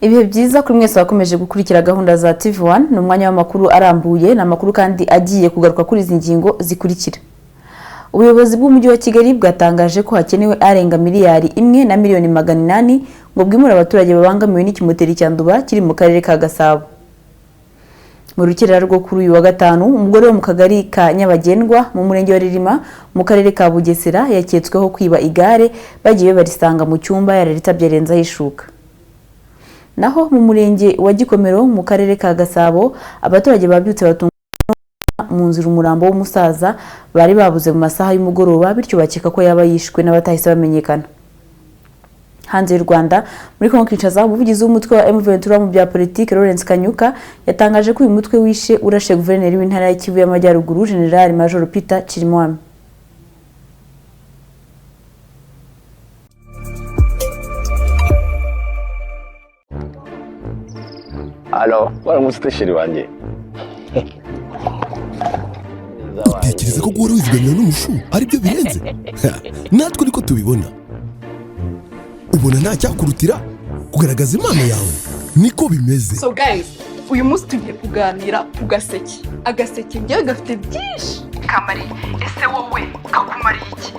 Ibihe byiza kuri mwese wakomeje gukurikira gahunda za TV1. Ni umwanya w'amakuru arambuye, ni amakuru kandi agiye kugaruka kuri izi ngingo zikurikira. Ubuyobozi bw'Umujyi wa Kigali bwatangaje ko hakenewe arenga 1,800,000,000 ngo bwimure abaturage babangamiwe n'ikimoteri cya Nduba kiri mu karere ka Gasabo. Mu rukerera rwo kuri uyu wa gatanu, umugore wo mu kagari ka Nyabagendwa mu murenge wa Ririma mu karere ka Bugesera yaketsweho kwiba igare, bagiye barisanga mu cyumba yararitabye arenzaho ishuka. Naho mu murenge wa Gikomero mu karere ka Gasabo, abaturage babyutse batunga mu nzira umurambo w'umusaza bari babuze mu masaha y'umugoroba, bityo bakeka ko yaba yishwe n'abatahise bamenyekana. Hanze y'u Rwanda, muri Congo Kinshasa, umuvugizi w'umutwe wa M23 mu bya politiki, Lawrence Kanyuka, yatangaje ko uyu mutwe wishe urashe guverineri w'intara ya Kivu y'Amajyaruguru, General Major Peter Chirimwami. Alo, waramutse ute chéri wanjye? Utekereza ko guhora wizigamira n'umushu aribyo birenze? Ha, natwe niko tubibona. Ubona nta cyakurutira kugaragaza impano yawe, niko bimeze. So guys, uyu munsi tugiye kuganira ku gaseke. Agaseke ngewe gafite byinshi kamariye. Ese wowe kakumariye iki?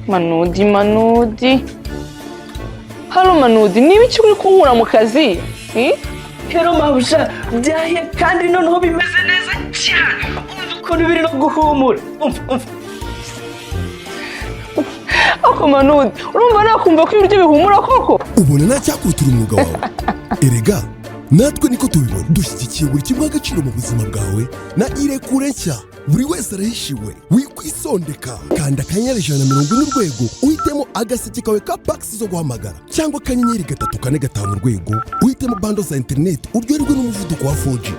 Manudi, Manudi, hano Manudi, niba icyo uri kunkura mu kazi, eh? Rero mabuja, byahiye kandi noneho bimeze neza cyane. Umva ukuntu biri no guhumura, umva, umva. Ako Manudi, urumva nakumva ko ibiryo bihumura koko? Ubona nta cyakurutira umwuga wawe? Erega natwe niko tubibona. Dushyigikiye buri kimwe agaciro mu buzima bwawe na Irekure nshya. Buri wese arahishiwe, wikwisondeka. Kanda *140# uhitemo agaseke kawe ka packs zo guhamagara, cyangwa *345# uhitemo bundle za interineti, uryoherwe n'umuvuduko wa 4G.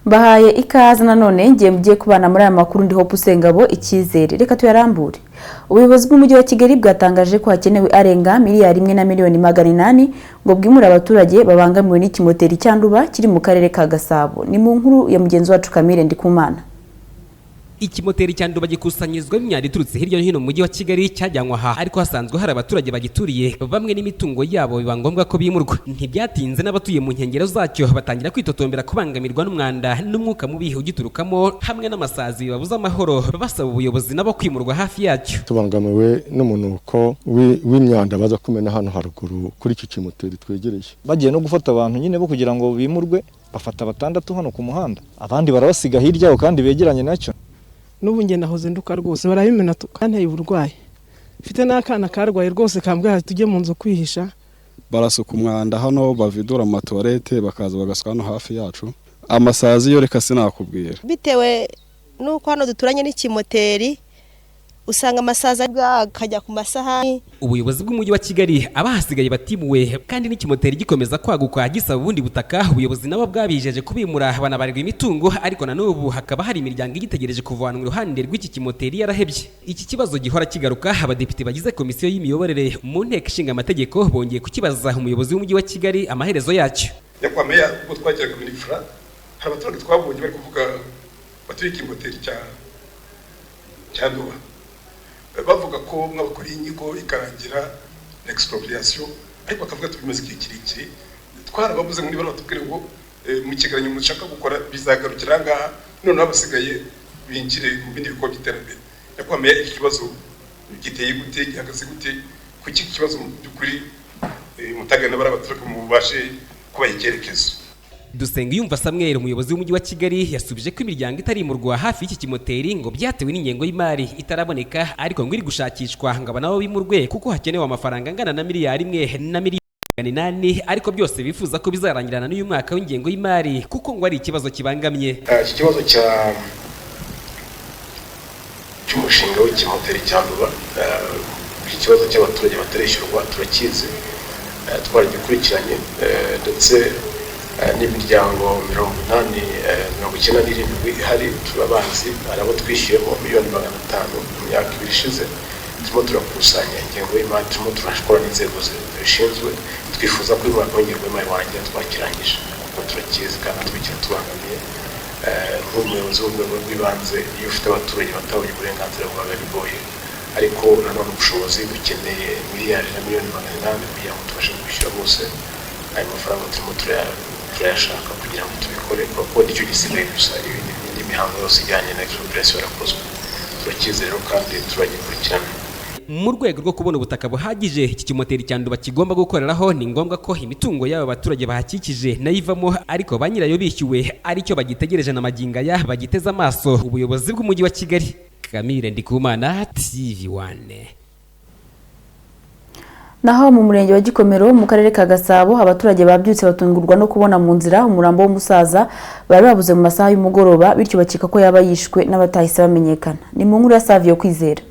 Bahaye ikaze nanone, ngiye mugiye kubana muri aya makuru, ndi Hope Usengabo Icyizere. Reka tuyarambure. Ubuyobozi bw'Umujyi wa Kigali bwatangaje ko hakenewe arenga 1,800,000,000 ngo bwimure abaturage babangamiwe n'ikimoteri cya Nduba kiri mu karere ka Gasabo. Ni mu nkuru ya mugenzi wacu Kamire Ndikumana. Ikimoteri cya Nduba gikusanyirizwamo imyanda iturutse hirya no hino mu mujyi wa Kigali. Cyajyanwe aha ariko hasanzwe hari abaturage bagituriye, bamwe n'imitungo yabo biba ngombwa ko bimurwa. Ntibyatinze, n'abatuye mu nkengero zacyo batangira kwitotombera kubangamirwa n'umwanda n'umwuka mubi ugiturukamo hamwe n'amasazi babuza amahoro, basaba ubuyobozi nabo kwimurwa hafi yacyo. Tubangamiwe n'umunuko w'imyanda baza kumena hano haruguru kuri iki kimoteri twegereye. Bagiye no gufata abantu nyine bo kugira ngo bimurwe, bafata batandatu hano ku muhanda, abandi barabasiga hirya aho kandi begeranye nacyo. N'ubu njye nahoze nduka rwose, barabimena tukanteye uburwayi. Mfite n'akana karwaye rwose, kambwira tujye mu nzu kwihisha. Barasuka umwanda hano, bavidura amatuwarete, bakaza bagasuka hano hafi yacu. Amasazi yo reka sinakubwira. Bitewe n'uko hano duturanye n'ikimoteri, usanga amasazi akajya ku masahani. Ubuyobozi bw'Umujyi wa Kigali, abahasigaye batimuwe kandi n'ikimoteri gikomeza kwaguka gisaba ubundi butaka, ubuyobozi nabo bwabijeje kubimura banabarirwa imitungo, ariko na n'ubu hakaba hari imiryango igitegereje kuvanwa iruhande rw'iki kimoteri yarahebye. Iki kibazo gihora kigaruka, abadepite bagize komisiyo y'imiyoborere mu nteko ishinga amategeko bongeye kukibaza umuyobozi w'Umujyi wa Kigali amaherezo yacyo. Nyakubahwa Meya, ubwo twageraga muri FRA, hari abaturage twabonye bari kuvuga baturiye ikimoteri cya Nduba, bavuga ko mwabakoreye inyigo ikarangira na expropriation, ariko bakavuga tubimaze igihe kirekire. Twarababuze ngo niba batubwire ngo mu kigereranyo mushaka gukora bizagarukira aha ngaha, noneho abasigaye binjire mu bindi bikorwa by'iterambere. Nyakubahwa Meya, iki kibazo giteye gute, gihagaze gute? Kuki iki kibazo mu by'ukuri mutagana bari abaturage mubashe kubaha icyerekezo? Dusengiyumva Samuel, umuyobozi w'Umujyi wa Kigali, yasubije ko imiryango itarimurwa hafi y'iki kimoteri ngo byatewe n'ingengo y'imari itaraboneka, ariko ngo iri gushakishwa ngo aba nabo bimurwe, kuko hakenewe amafaranga angana na 1,800,000,000, ariko byose bifuza ko bizarangirana n'uyu mwaka w'ingengo y'imari, kuko ngo ari ikibazo kibangamye. Iki kibazo cy'umushinga w'ikimoteri cya Nduba, iki kibazo cy'abaturage batarishyurwa turakizi, twaragikurikiranye, ndetse n'imiryango 80, 97 ihari turabazi. Hari abo twishyuyemo 500,000,000 mu myaka 2 ishize. Turimo turakusanya ingengo y'imari, turimo turakora n'inzego zibishinzwe. Twifuza ko uyu mwaka w'ingengo y'imari warangira twakirangije, kuko turakizi kandi natwe kiratubangamiye. Nk'umuyobozi w'urwego rw'ibanze, iyo ufite abaturage batabonye uburenganzira bwawe bigoye. Ariko nanone ubushobozi dukeneye 1 800 000 000 kugira ngo tubashe kwishyura bose. Ayo mafaranga turimo turayashaka kugira ngo tubikore, kuko nicyo gisigaye gusa. Indi mihango yose ijyanye na expropriation yarakozwe. Turakizi rero kandi turagikurikirana. Mu rwego rwo kubona ubutaka buhagije iki kimoteri cya Nduba kigomba gukoreraho, ni ngombwa ko imitungo y'aba baturage bahakikije nayo ivamo, ariko ba nyirayo bishyuwe, aricyo bagitegereje na magingo aya bagiteze amaso ubuyobozi bw'umujyi wa Kigali. Kamire Ndikumana, TV1. Naho mu murenge wa Gikomero mu karere ka Gasabo, abaturage babyutse batungurwa no kubona mu nzira umurambo w'umusaza bari babuze mu masaha y'umugoroba, bityo bakeka ko yaba yishwe n'abatahise bamenyekana. Ni mu nkuru ya Savio Kwizera.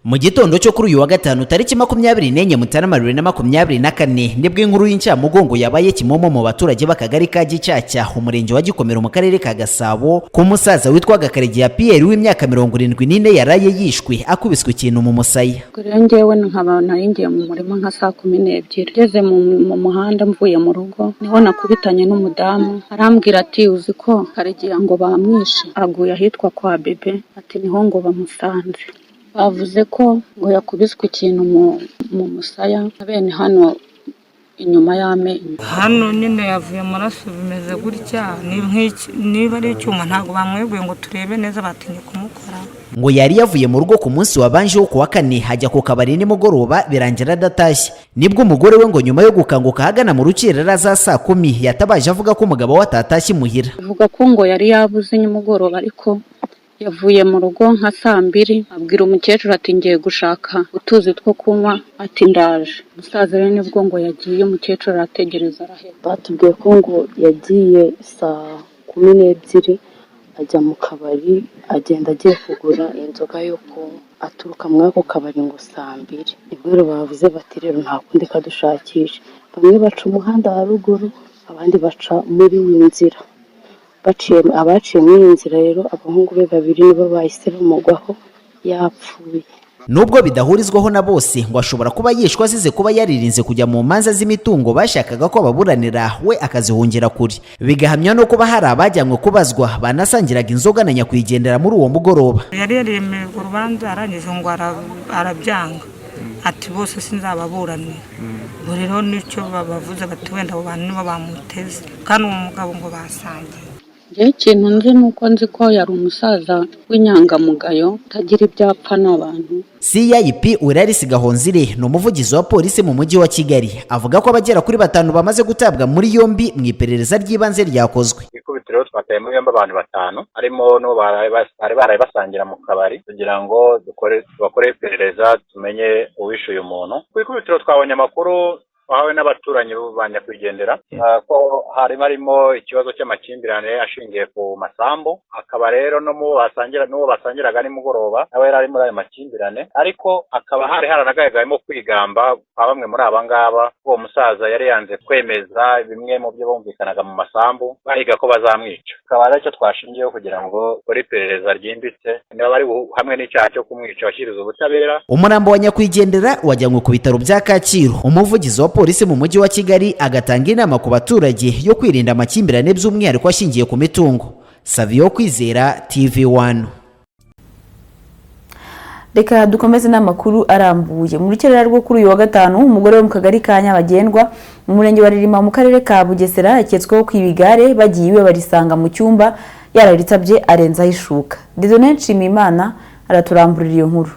Mu gitondo cyo kuri uyu wa gatanu, tariki 24 Mutarama 2024, nibwo inkuru y'incamugongo yabaye kimomo mu baturage b'akagari ka Gicaca, umurenge wa Gikomero mu karere ka Gasabo, ko umusaza witwaga Karegeya Pierre w'imyaka 74 yaraye yishwe akubiswe ikintu mu musaya. Rero njyewe nkaba nari ngiye mu murima nka saa 12, ngeze mu muhanda mvuye mu rugo, niho nakubitanye n'umudamu, arambwira ati: "Uzi ko Karegeya ngo bamwishe, aguye ahitwa kwa Bebe?" Ati: "Niho ngo bamusanze, bavuze ko ngo yakubiswe ikintu mu musaya bene hano inyuma y'amenyo." Hano nyine yavuye amaraso, bimeze gutya, ni nk'iki, niba ari icyuma ntabwo bamweguye ngo turebe neza, batinye kumukora. Ngo yari yavuye mu rugo ku munsi wabanje wo kuwa kane, hajya ku kabari nimugoroba, birangira adatashye. Nibwo umugore we ngo nyuma yo gukanguka ahagana mu rukerera za saa 10 yatabaje avuga ko umugabo we atatashye imuhira. Avuga ko ngo yari yabuze nimugoroba, ariko yavuye mu rugo nka saa 2, abwira umukecuru ati: "Ngiye gushaka utuzi two kunywa," ati: "Ndaje." Umusaza rero nibwo ngo yagiye, umukecuru arategereza araheba. Batubwiye ko ngo yagiye saa 12 ajya mu kabari, agenda agiye kugura inzoga yo kunywa, aturuka muri ako kabari ngo saa 2. Nibwo rero bavuze bati: "Rero nta kundi kadushakisha." Bamwe baca umuhanda wa ruguru, abandi baca muri iyi nzira. Baciye, abaciye muri iyi nzira rero, abahungu be babiri nibo bahise bamugwaho yapfuye. Nubwo bidahurizwaho na bose, ngo ashobora kuba yishwe azize kuba yaririnze kujya mu manza z'imitungo bashakaga ko baburanira, we akazihungira kure, bigahamya no kuba hari abajyanywe kubazwa banasangiraga inzoga na nyakwigendera muri uwo mugoroba. Yari yaremererwa urubanza, arangije ngo arabyanga, ati: "Bose sinzababuranira." Ubwo rero nicyo babavuze, bati wenda abo bantu nibo bamuteze, kandi uwo mugabo ngo basangiye. Njyewe ikintu nzi ni uko nzi ko yari umusaza w'inyangamugayo, utagira ibyapfa n'abantu. CIP Ularisi Gahonzire ni umuvugizi wa polisi mu mujyi wa Kigali, avuga ko abagera kuri batanu bamaze gutabwa muri yombi mu iperereza ry'ibanze ryakozwe. Ku ikubitiro twataye muri yombi abantu batanu, harimo n'uwo bari baraye basangira mu kabari, kugira ngo dukore bakore iperereza tumenye uwishe uyu muntu. Ku ikubitiro twabonye amakuru twahawe n'abaturanyi ba nyakwigendera ko harimo ikibazo cy'amakimbirane ashingiye ku masambu, akaba rero no mu basangira n'uwo basangiraga nimugoroba nawe yari ari muri ayo makimbirane. Ariko hakaba hari haranagaragayemo kwigamba kwa bamwe muri aba ngaba ko uwo musaza yari yanze kwemeza bimwe mu byo bumvikanaga mu masambu, bahiga ko bazamwica. Akaba aricyo twashingiyeho kugira ngo dukore iperereza ryimbitse, niba bari hamwe n'icyaha cyo kumwica bashyiriza ubutabera. Umurambo wa nyakwigendera wajyanywe ku bitaro bya Kacyiru. Umuvugizi wa polisi mu mujyi wa Kigali agatanga inama ku baturage yo kwirinda amakimbirane, by'umwihariko ashingiye ku mitungo. Savio Kwizera, TV1. Reka dukomeze n'amakuru arambuye. Mu rukerera rwo kuri uyu wa gatanu, umugore wo mu kagari ka Nyabagendwa mu murenge wa Rilima mu karere ka Bugesera yaketsweho kwiba igare. Bagiye iwe barisanga mu cyumba yararitabye, arenzaho ishuka. Dieudonne Nshimiyimana araturamburira iyo nkuru.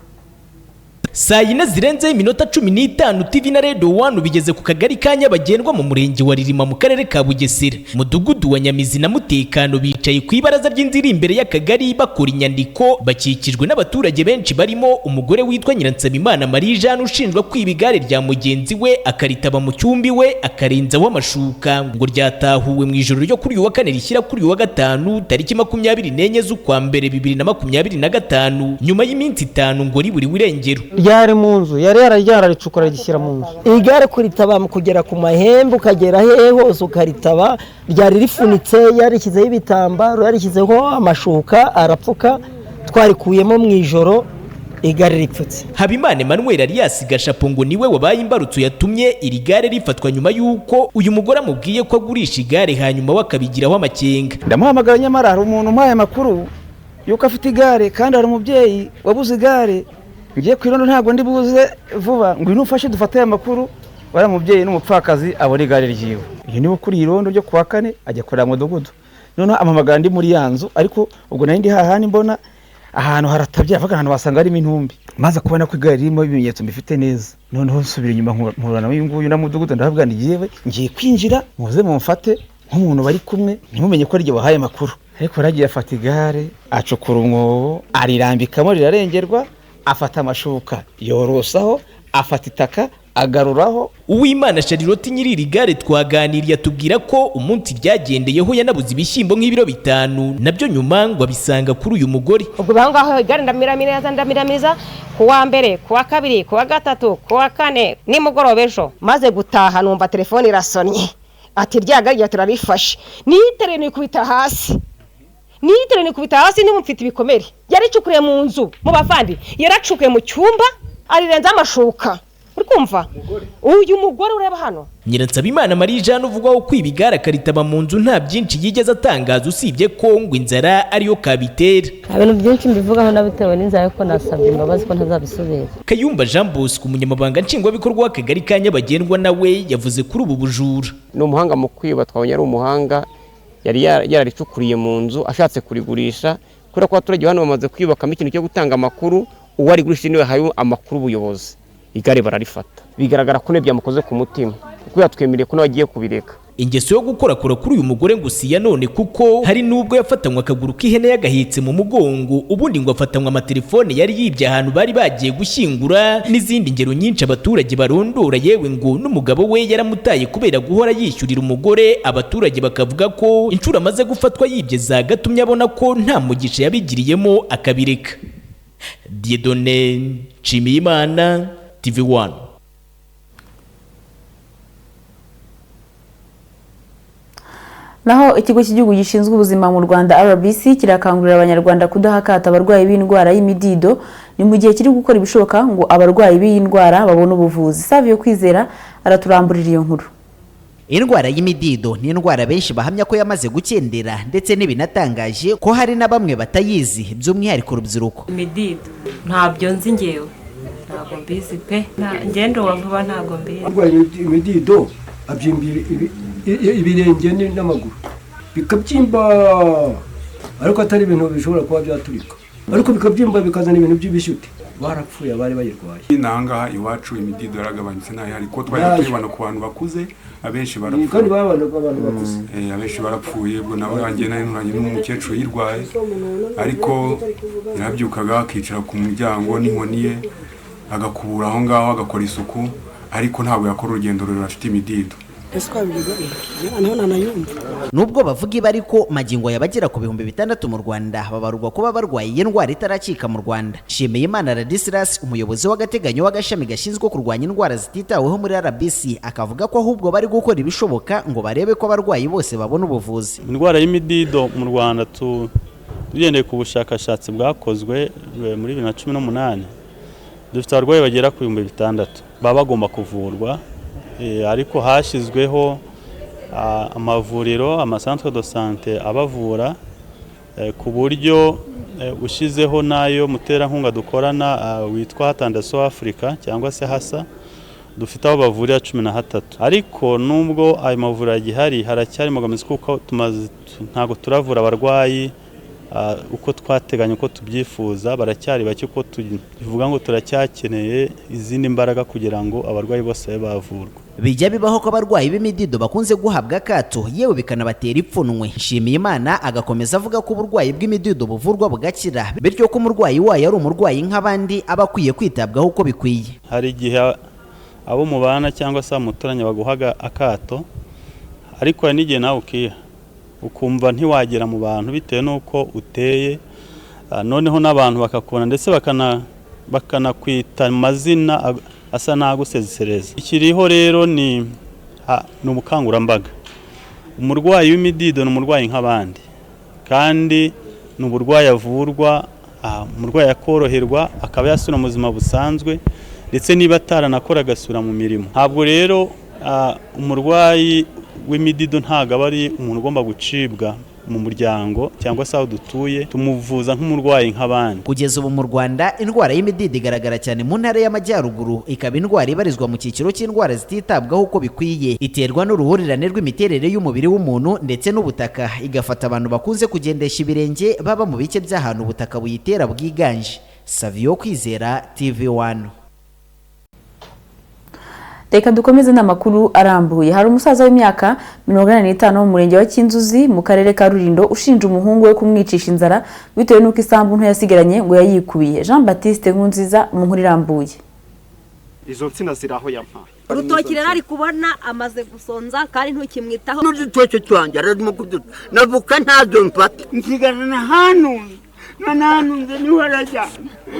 Saa 4 zirenzeho iminota 15, TV na Radio One bigeze ku kagari ka Nyabagendwa mu murenge wa Rilima mu karere ka Bugesera, mudugudu wa Nyamizi na Mutekano. Bicaye ku ibaraza ry'inzu iri imbere y'akagari bakora inyandiko, bakikijwe n'abaturage benshi barimo umugore witwa Nyiransabimana Marie Jeanne ushinjwa kwiba igare rya mugenzi we, akaritaba mu cyumba iwe, akarenzaho amashuka. Ngo ryatahuwe mu ijoro ryo kuri uyu wa kane rishyira kuri uyu wa gatanu, tariki 24 z'ukwa mbere 2025, nyuma y'iminsi 5 ngo riburiwe irengero. Ryari mu nzu, yari yararicukura rigishyira mu nzu. Igare kuritaba kugera ku mahembe, ukagera hehe hose ukaritaba, ryari rifunitse, yarishyizeho ibitambaro, yarishyizeho amashuka arapfuka. Twarikuyemo mu ijoro. Igare ripfutse. Habimana Emmanuel alias Gashapo ngo niwe wabaye imbarutso yatumye iri gare rifatwa, nyuma y'uko uyu mugore amubwiye ko agurisha igare, hanyuma we akabigiraho amakenga. Ndamuhamagara, nyamara hari umuntu umpaye amakuru yuko afite igare, kandi hari umubyeyi wabuze igare, ngiye ku irondo, ntabwo ndi buze vuba, ngwino umfashe dufate aya makuru. Bariya mubyeyi n'umupfakazi abona igare ryiwe. Iyo niba kuri irondo ryo kuwa kane ajya kureba mudugudu, noneho ampamagara ndi muri ya nzu, ariko ubwo nari ndi hahandi mbona ahantu haratabye, avuga ahantu wasanga harimo intumbi, maze kubona ko igare ririmo ibimenyetso mbifite neza. Noneho nsubira inyuma, mpura na uyu nguyu na mudugudu, ndavuga nti yewe, ngiye kwinjira, muze mumfate nk'umuntu bari kumwe, ntimumenye ko ari wahaye amakuru. Ariko yaragiye afata igare, acukura umwobo, arirambikamo, rirarengerwa, afata amashuka yorosaho, afata itaka agaruraho. Uwimana Charlotte nyiri iri gare twaganiriye atubwira ko umunsi ryagendeyeho yanabuze ibishyimbo nk'ibiro 5, nabyo nyuma ngo abisanga kuri uyu mugore. Ubwo aho ngaho igare ndamiramiriza, ndamiramiriza ku wa mbere, ku wa kabiri, ku wa gatatu, ku wa kane, nimugoroba ejo maze gutaha numva telefone irasonnye, ati rya gare turarifashe. Nitereye nikubita hasi, nitereye nikubita hasi, nimufite ibikomere. Yaricukuriye mu nzu mu bavandi, yaracukuye mu cyumba, arirenza amashuka. Uri kumva uyu mugore ureba hano? Nyiransabimana Marie Jeanne uvugwaho kwiba igare akaritaba mu nzu nta byinshi yigeze atangaza, usibye ko ngo inzara ariyo kabitera. Nta bintu byinshi mbivugaho, nabitewe n'inzara, ariko nasabye imbabazi ko ntazabisubira. Kayumba Jean Bosco, umunyamabanga nshingwabikorwa w'akagari ka Nyabagendwa, nawe yavuze kuri ubu bujura. Ni umuhanga mu kwiba, twabonye ari umuhanga, yari yararicukuriye mu nzu ashatse kurigurisha, kubera ko abaturage hano bamaze kwiyubakamo ikintu cyo gutanga amakuru, uwo arigurisha niwe yahaye amakuru ubuyobozi, igare bararifata. Bigaragara ko byamukoze ku mutima, kuko yatwemereye ko nawe agiye kubireka. Ingeso yo gukorakora kuri uyu mugore ngo si iya none, kuko hari n'ubwo yafatanywe akaguru k'ihene yagahetse mu mugongo, ubundi ngo afatanywe amatelefone yari yibye ahantu bari bagiye gushyingura, n'izindi ngero nyinshi abaturage barondora. Yewe ngo n'umugabo we yaramutaye kubera guhora yishyurira umugore. Abaturage bakavuga ko inshuro amaze gufatwa yibye zagatumye abona ko nta mugisha yabigiriyemo akabireka. Dieudonné Nshimiyimana, TV1. Naho ikigo cy'igihugu gishinzwe ubuzima mu Rwanda RBC kirakangurira abanyarwanda kudahakata abarwayi b'indwara y'imidido, ni mu gihe kiri gukora ibishoboka ngo abarwayi b'iyi ndwara babone ubuvuzi. Savio Kwizera araturamburira iyo nkuru. Indwara y'imidido ni indwara benshi bahamya ko yamaze gukendera, ndetse n'ibinatangaje ko hari na bamwe batayizi, by'umwihariko urubyiruko. Imidido ntabyo nzi ngewe, ntabwo mbizi pe, ngendo wa vuba ntabwo mbizi. Urwaye imidido abyimbira ibirenge n'amaguru bikabyimba, ariko atari ibintu bishobora kuba byaturika, ariko bikabyimba bikazana ibintu by'ibishyute. Barapfuye abari bayirwaye. Nangaha iwacu imidido yaragabanutse, ntayo hari ko twari tuyibona ku bantu bakuze, abenshi barapfuye. Kandi babana abantu bakuze. Abenshi barapfuye, ubwo nawe wanjye nari nturanye n'umukecuru yirwaye, ariko yarabyukaga akicara ku muryango n'inkoni ye, agakubura aho ngaho, agakora isuku, ariko ntabwo yakora urugendo rurerure afite imidido. Nubwo bavuga ibi ariko magingo yabagera ku 6000 mu Rwanda babarurwa kuba barwaye iyi ndwara itaracika mu Rwanda. Nshimiyimana Ladislas, umuyobozi w'agateganyo w'agashami gashinzwe kurwanya indwara zititaweho muri RBC, akavuga ko ahubwo bari gukora ibishoboka ngo barebe ko abarwayi bose babona ubuvuzi. Indwara y'imidido mu Rwanda tugendeye ku bushakashatsi bwakozwe muri 2018, dufite abarwayi bagera ku 6000 baba bagomba kuvurwa, ariko hashyizweho amavuriro, amasantre de santé abavura, ku buryo ushizeho nayo muterankunga dukorana witwa Hatandaso Africa cyangwa se HASA, dufite aho bavurira 13. Ariko nubwo ayo mavuriro agihari haracyari imbogamizi, kuko ntabwo turavura abarwayi uko twateganya, uko tubyifuza, baracyari bake, uko tuvuga ngo turacyakeneye izindi mbaraga kugira ngo abarwayi bose bavurwe. Bijya bibaho ko abarwayi b'imidido bakunze guhabwa akato, yewe bikanabatera ipfunwe. Nshimiyimana agakomeza avuga ko uburwayi bw'imidido buvurwa bugakira, bityo ko umurwayi wayo ari umurwayi nk'abandi, aba akwiye kwitabwaho uko bikwiye. Hari igihe abo mubana cyangwa se amuturanye baguhaga akato, ariko hari n'igihe nawe ukiha, ukumva ntiwagera mu bantu bitewe n'uko uteye, noneho n'abantu bakakubona ndetse bakanakwita amazina asa n'agusesereza. Ikiriho rero ni ubukangurambaga. Umurwayi w'imidido ni umurwayi nk'abandi, kandi ni uburwayi avurwa Umurwayi akoroherwa, akaba yasubira mu buzima busanzwe, ndetse niba ataranakora agasubira mu mirimo. Ntabwo rero umurwayi w'imidido ntabwo aba ari umuntu ugomba gucibwa mu muryango cyangwa se aho dutuye, tumuvuza nk'umurwayi nk'abandi. Kugeza ubu mu Rwanda indwara y'imidido igaragara cyane mu ntara y'Amajyaruguru, ikaba indwara ibarizwa mu cyiciro cy'indwara zititabwaho uko bikwiye. Iterwa n'uruhurirane rw'imiterere y'umubiri w'umuntu ndetse n'ubutaka, igafata abantu bakunze kugendesha ibirenge baba mu bice by'ahantu ubutaka buyitera bwiganje. Savio Kwizera, TV1. Reka dukomeze n'amakuru arambuye. Hari umusaza w'imyaka 85 wo mu murenge wa Kinzuzi mu karere ka Rulindo ushinja umuhungu we kumwicisha inzara bitewe n'uko isambu nto yasigaranye ngo yayikubiye. Jean Baptiste Nkunziza mu nkuru irambuye. Izo nsina ziraho yampaye. Urutoki rero ari kubona amaze gusonza kandi ntukimwitaho. N'udutoki twanjye ararimo kuduta. Navuka ntazo mfata. Nsigarana hano.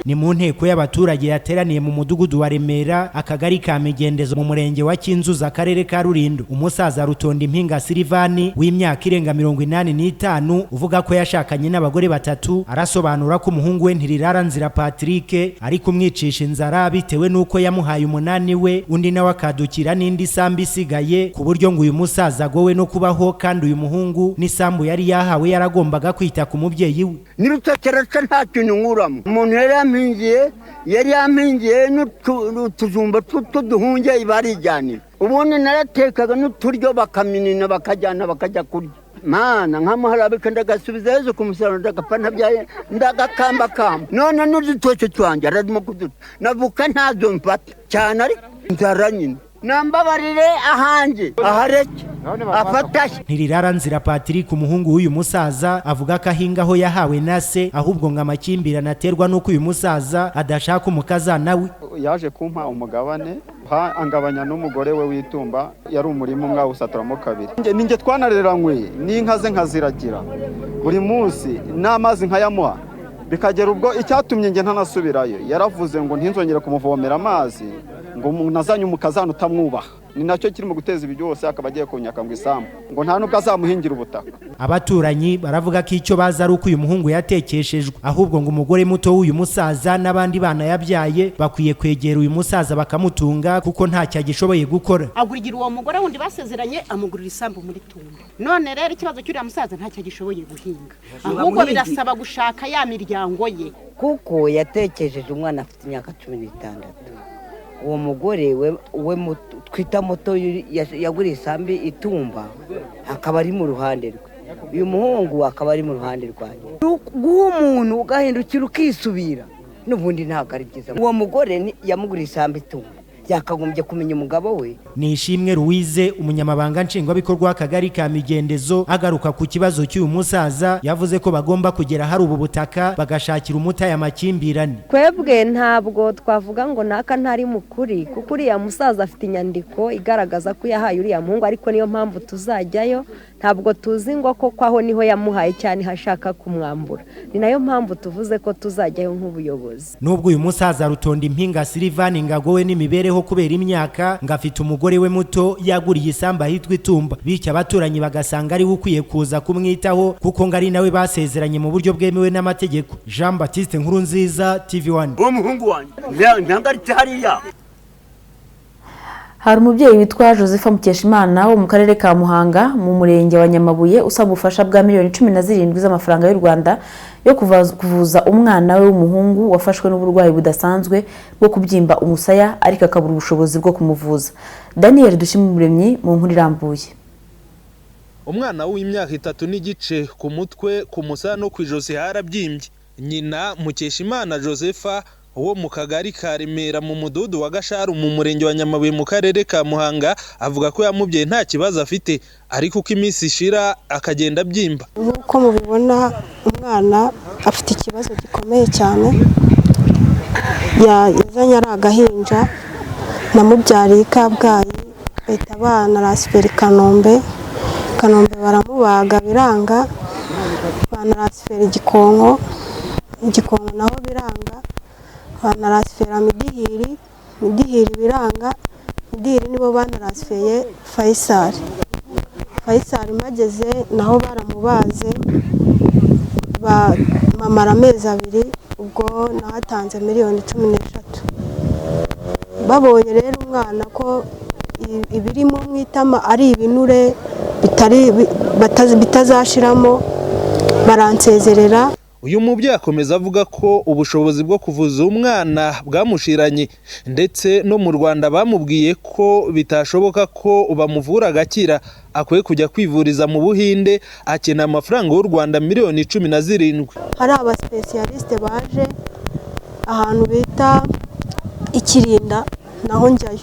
Ni mu nteko y'abaturage yateraniye mu mudugudu wa Remera, akagari ka Migendezo mu murenge wa Kinzuzi, akarere ka Rulindo. Umusaza Rutonda Impinga Silivani w'imyaka irenga 85 uvuga ko yashakanye n'abagore batatu, arasobanura ko umuhungu we Ntirirara Nzira Patrick ari kumwicisha inzara bitewe n'uko yamuhaye umunani we, undi nawe akadukira n'indi sambu isigaye, ku buryo ngo uyu musaza agowe no kubaho, kandi uyu muhungu n'isambu yari yahawe yaragombaga kwita ku mubyeyi we. Keretse nta kintu nkuramo. Umuntu yari yampingiye n'utujumba tw'uduhunge barijyanira. Ubundi naratekaga n'uturyo bakaminina bakajyana bakajya kurya. Mana nkamuharabika ndagasubiza Yezu ku musaraba, ndagapfa ntabyaye ndagakambakamba. None n'udutoki twanjye ararimo kuduta. Navuka ntazo mfata cyane ariko inzara nyine. Nambabarire ahanjye ahareke afatashye. Ntirirara Nzira Patrick, umuhungu w'uyu musaza, avuga ko ahinga aho yahawe na se, ahubwo ngo amakimbirane aterwa n'uko uyu musaza adashaka umukazana we. Yaje kumpa umugabane angabanya n'umugore we witumba, yari umurima umwe awusaturamo kabiri. Ninjye twanareranywe n'inka ze nkaziragira buri munsi n'amazi nkayamuha, bikagera ubwo icyatumye njye ntanasubirayo. Yaravuze ngo ntinzongere kumuvomera amazi, ngo umuntu azanye umukazana utamwubaha. Ni nacyo kirimo guteza ibi byose, akaba agiye kunyaka ngo isambu, ngo nta nubwo azamuhingira ubutaka. Abaturanyi baravuga ko icyo baza ari uko uyu muhungu yatekeshejwe, ahubwo ngo umugore muto w'uyu musaza n'abandi bana yabyaye bakwiye kwegera uyu musaza bakamutunga, kuko ntacyo agishoboye gukora. Agurigira uwo mugore wundi basezeranye, amugurira isambu muri Tumba. None rero ikibazo cy'uriya musaza ntacyo agishoboye guhinga, ahubwo birasaba gushaka ya miryango ye, kuko yatekesheje umwana afite imyaka 16. Uwo mugore we twita moto yaguriye isambi itumba, akaba ari mu ruhande rwe, uyu muhungu akaba ari mu ruhande rwanjye. Guha umuntu ugahindukira ukisubira n'ubundi ntabwo ari byiza. Uwo mugore yamuguriye isambi itumba, yakagombye kumenya umugabo we. Nishimwe Louise, umunyamabanga nshingwabikorwa w'akagari ka Migendezo, agaruka ku kibazo cy'uyu musaza, yavuze ko bagomba kugera hari ubu butaka bagashakira umuti aya makimbirane. Twebwe ntabwo twavuga ngo naka ntari mukuri, kuko uriya musaza afite inyandiko igaragaza ko yahaye uriya muhungu, ariko niyo mpamvu tuzajyayo. Ntabwo tuzi ngo koko aho niho yamuhaye cyane hashaka kumwambura, ni nayo mpamvu tuvuze ko tuzajyayo nk'ubuyobozi. Nubwo uyu musaza Rutonda Impinga Silivani ngagowe n'imibereho kubera imyaka, ngo afite umugore we muto yaguriye isambu ahitwa Itumba, bityo abaturanyi bagasanga ari we ukwiye kuza kumwitaho, kuko ngo ari nawe basezeranye mu buryo bwemewe n'amategeko. Jean Baptiste Nkurunziza, TV1. Uwo muhungu wanjye ntangaritse hariya. Hari umubyeyi witwa Joseph Mukeshimana wo mu karere ka Muhanga mu murenge wa Nyamabuye usaba ubufasha bwa miliyoni 17 z'amafaranga y'u Rwanda yo kuvuza umwana we w'umuhungu wafashwe n'uburwayi budasanzwe bwo kubyimba umusaya, ariko akabura ubushobozi bwo kumuvuza. Daniel Dushimumuremyi mu nkuru irambuye. Umwana w'imyaka 3.5 ku mutwe, ku musaya no ku ijosi harabyimbye. Nyina Mukeshimana Josepha wo mu kagari ka Remera mu mudugudu wa Gasharu mu murenge wa Nyamabuye mu karere ka Muhanga avuga ko yamubyaye nta kibazo afite, ariko uko iminsi ishira akagenda abyimba. Nk'uko mubibona umwana afite ikibazo gikomeye cyane, yazanye ari agahinja, namubyariye i Kabgayi, bahita banarasifera i Kanombe, Kanombe baramubaga biranga, banarasifera Igikonko, Igikonko naho biranga, banarasifera Midihiri, Midihiri biranga, Midihiri nibo banarasifeye Faisal. Faisal mageze naho baramubaze, bamara amezi 2, Ubwo nahatanze miliyoni 13. Babonye rero umwana ko ibirimo mu itama ari ibinure bitari bitazashiramo, baransezerera. Uyu mubyeyi akomeza avuga ko ubushobozi bwo kuvuza umwana bwamushiranye, ndetse no mu Rwanda bamubwiye ko bitashoboka ko bamuvura agakira, akwiye kujya kwivuriza mu Buhinde, akeneye amafaranga y'u Rwanda miliyoni 17. Hari abasipesiyalisite baje ahantu bita Ikirinda, naho njyayo.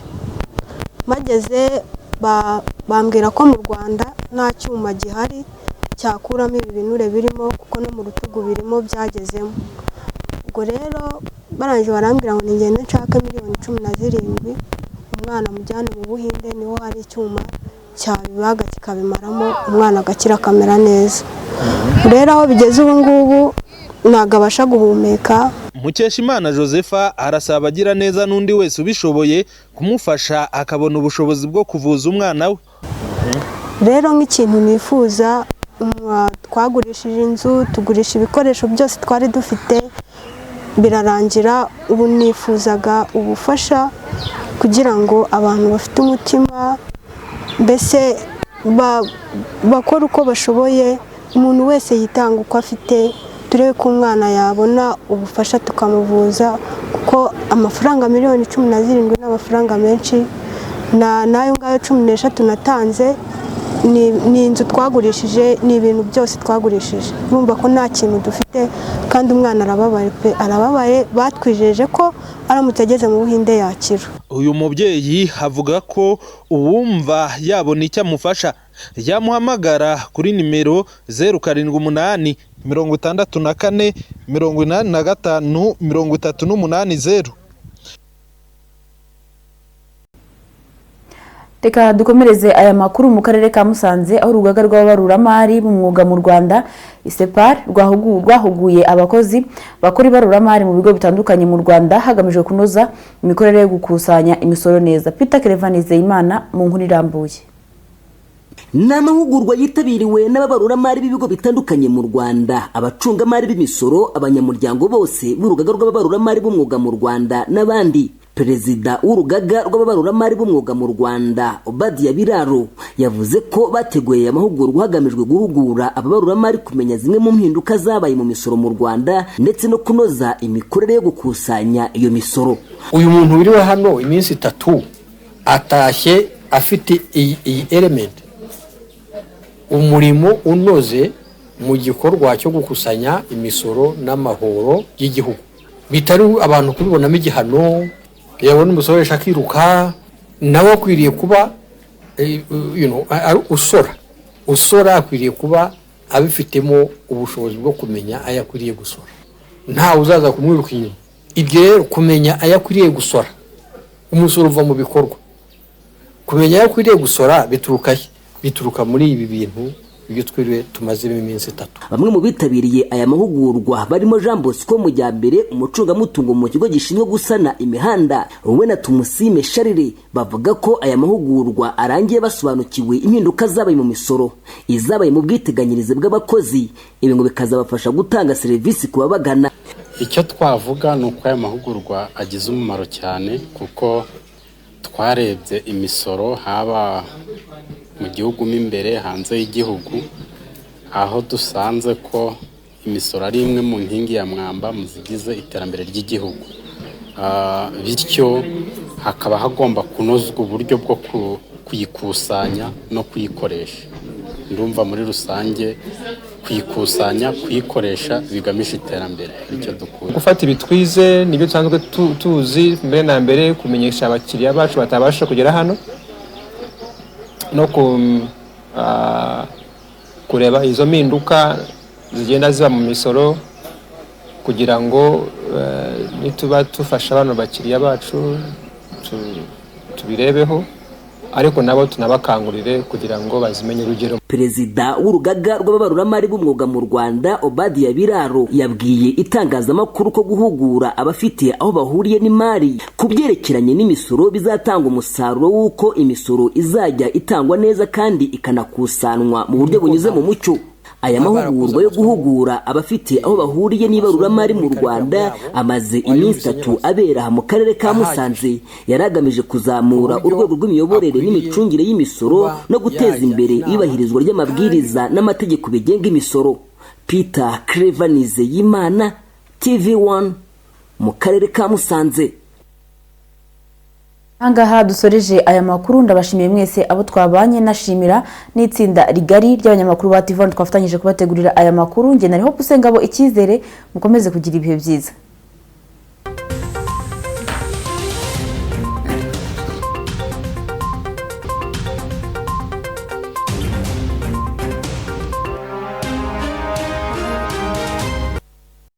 Mageze bambwira ko mu Rwanda nta cyuma gihari cyakuramo ibi binure birimo, kuko no mu rutugu birimo byagezemo. Ubwo rero barangije barambwira ngo ningende nshake miliyoni 17, umwana mujyane mu Buhinde, niho hari icyuma cyabibaga kikabimaramo, umwana agakira akamera neza. Rero aho bigeze ubu ngubu ntabwo abasha guhumeka. Mukeshimana Josepha arasaba abagira neza n'undi wese ubishoboye kumufasha akabona ubushobozi bwo kuvuza umwana we. Rero nk'ikintu nifuza, twagurishije inzu, tugurisha ibikoresho byose twari dufite, birarangira. Ubu nifuzaga ubufasha kugira ngo abantu bafite umutima mbese bakore uko bashoboye, umuntu wese yitanga uko afite, turebe ko umwana yabona ubufasha tukamuvuza, kuko amafaranga miliyoni 17 ni amafaranga menshi. N'ayo ngayo 13 natanze ni inzu twagurishije, ni ibintu byose twagurishije. Urumva ko nta kintu dufite, kandi umwana arababaye pe, arababaye. Batwijeje ko aramutse ageze mu Buhinde yakira. Uyu mubyeyi avuga ko uwumva yabona icyo amufasha yamuhamagara kuri nimero 0786485380. Reka dukomereze aya makuru mu karere ka Musanze, aho urugaga rw'ababaruramari b'umwuga mu Rwanda ICPAR rwahuguye abakozi bakora ibaruramari mu bigo bitandukanye mu Rwanda, hagamijwe kunoza imikorere yo gukusanya imisoro neza. Peter Kerevan Nizeyimana mu nkuru irambuye. Ni amahugurwa yitabiriwe n'ababaruramari b'ibigo bitandukanye mu Rwanda, abacungamari b'imisoro, abanyamuryango bose b'urugaga rw'ababaruramari b'umwuga mu Rwanda n'abandi. Perezida w'urugaga rw'ababaruramari b'umwuga mu Rwanda, Obadiya Biraro, yavuze ko bateguye aya mahugurwa hagamijwe guhugura ababaruramari kumenya zimwe mu mpinduka zabaye mu misoro mu Rwanda, ndetse no kunoza imikorere yo gukusanya iyo misoro. Uyu muntu wiriwe hano iminsi 3 atashye afite iyi element, umurimo unoze mu gikorwa cyo gukusanya imisoro n'amahoro y'igihugu, bitari abantu kubibonamo igihano, yabona umusoresha akiruka. Nawe akwiriye kuba usora akwiriye kuba abifitemo ubushobozi bwo kumenya ayo akwiriye gusora, ntawe uzaza kumwiruka inyuma. Ibyo rero, kumenya ayo akwiriye gusora, umusoro uva mu bikorwa. Kumenya ayo akwiriye gusora bituruka he? Bituruka muri ibi bintu ibyo twiriwe tumazemo iminsi 3. Bamwe mu bitabiriye aya mahugurwa barimo Jean Bosco Mujyambere, umucungamutungo mu kigo gishinzwe gusana imihanda, we na Tumusime Charles, bavuga ko aya mahugurwa arangiye basobanukiwe impinduka zabaye mu misoro, izabaye mu bwiteganyirize bw'abakozi, ibi ngo bikazabafasha gutanga serivisi ku babagana. Icyo twavuga ni uko aya mahugurwa agize umumaro cyane, kuko twarebye imisoro haba mu gihugu mo imbere, hanze y'igihugu, aho dusanze ko imisoro ari imwe mu nkingi ya mwamba mu zigize iterambere ry'igihugu. Bityo hakaba hagomba kunozwa uburyo bwo kuyikusanya no kuyikoresha. Ndumva muri rusange kuyikusanya, kuyikoresha bigamije iterambere, aricyo dukura. Gufata ibi twize nibyo dusanzwe tuzi, mbere na mbere kumenyesha abakiriya bacu batabasha kugera hano, no kureba izo mpinduka zigenda ziba mu misoro, kugira ngo nituba dufasha bano bakiriya bacu tubirebeho, ariko nabo tunabakangurire kugira ngo bazimenye urugero. Perezida w'urugaga rw'ababaruramari b'umwuga mu Rwanda, Obadiya Biraro, yabwiye itangazamakuru ko guhugura abafite aho bahuriye n'imari ku byerekeranye n'imisoro bizatanga umusaruro w'uko imisoro izajya itangwa neza kandi ikanakusanwa mu buryo bunyuze mu mucyo. Aya mahugurwa yo guhugura abafite aho bahuriye n'ibaruramari mu Rwanda amaze iminsi 3 abera aha mu karere ka Musanze, yari agamije kuzamura urwego rw'imiyoborere n'imicungire y'imisoro no guteza imbere iyubahirizwa ry'amabwiriza n'amategeko bigenga imisoro. Peter Clever Nizeyimana, TV1 mu karere ka Musanze. Ahangaha dusoreje aya makuru. Ndabashimiye mwese abo twabanye, nashimira n'itsinda rigari ry'abanyamakuru ba TV1 twafatanyije kubategurira aya makuru. Njye nariho Usengabo Icyizere, mukomeze kugira ibihe byiza.